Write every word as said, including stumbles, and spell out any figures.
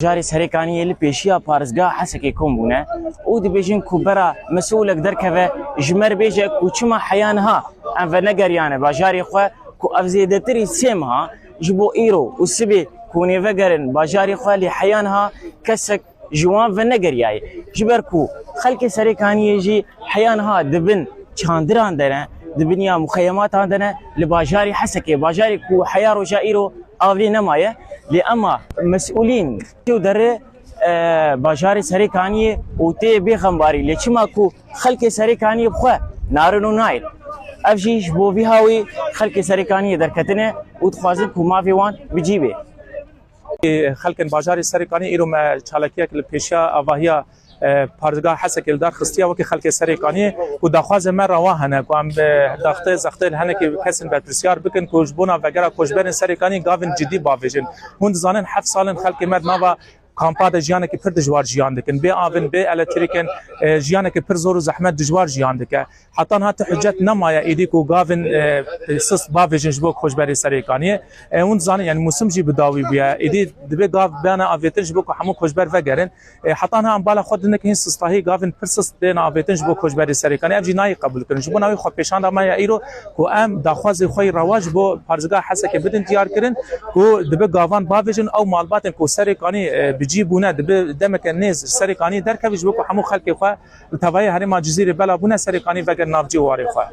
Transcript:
Bajarê Serêkaniyê li pêşiya parêzgeha Hesekê kom bûne û dibêjin ku bera mesûlek derkeve ji me re bêje ku çima heya niha em venegeriyane bajarê xwe, ku ev zêdetirî sê meha ji bo îro û sibê ku hûn ê vegerin bajarê xwe, lê heya niha kesek ji wan venegeriyaye. Ji ber ku xelkê Serêkaniyê jî heya niha di bin çandiran de ne, di bin ya muxeyematan de ne, li bajarê Hesekê, bajarê ku heya roja îro avê nemaye, lê ema mesûlîn tê derê, e, bajarê Serêkaniyê û tê bê xembarî. Lê çima ku xelkê Serêkaniyê bi xwe narin û nayên? Ev jî ji bo vî hawî xelkê Serêkaniyê derketine û dixwazin ku mafê wan bi cî bê. Xelkên bajarê Serêkaniyê îro me çalakiyek li pêşiya avahiya, e, parêzgeha Hesekê li dar xistiye wekî xelkê Serêkaniyê ku daxwazê me rewa hene ku em bi daxtê zextê li hinekî kesên berpirsiyar bikin ku ji bona vegera koçberên Serêkaniyê gavên cidî bavêjin. Hûn dizanin heft sal in xelkê me di nava kampa de jiyanekî pir dijwar jiyan dikin. Bê avin, bê elektrîkin, e, jiyanekî pir zor û zehmet dijwar jiyan dike. Heta niha ti hicet nemaye êdî ku gavin, e, sist bavêjin ji bo koçberê Serêkaniyê. E, hûn dizanin, yani mûsim jî bi dawî bûye. Êdî dibê gav bêne avêtin ji bo ku hemû koçber vegerin. E, heta niha em bala xwe dine ku hîn sistahî gavin pir sist bêne avêtin ji bo koçberê Serêkaniyê. Ev jî nayê qebûlkirin. Ji bo navê xwepêşanda me ya îro ku em daxwazê xwe yî rewa ji bo parêzgeha Hesekê bidin diyar kirin ku dibe gavan bavêjin ew malbatên ku Serêkanî, e, bi cî bûne, dibe demeke nêz Serêkanî derkevî ji bo ku hemû xelkê xwe li tevayê herêma Cizîrê bela bûne Serêkanî vegerin navcî û warê xwe.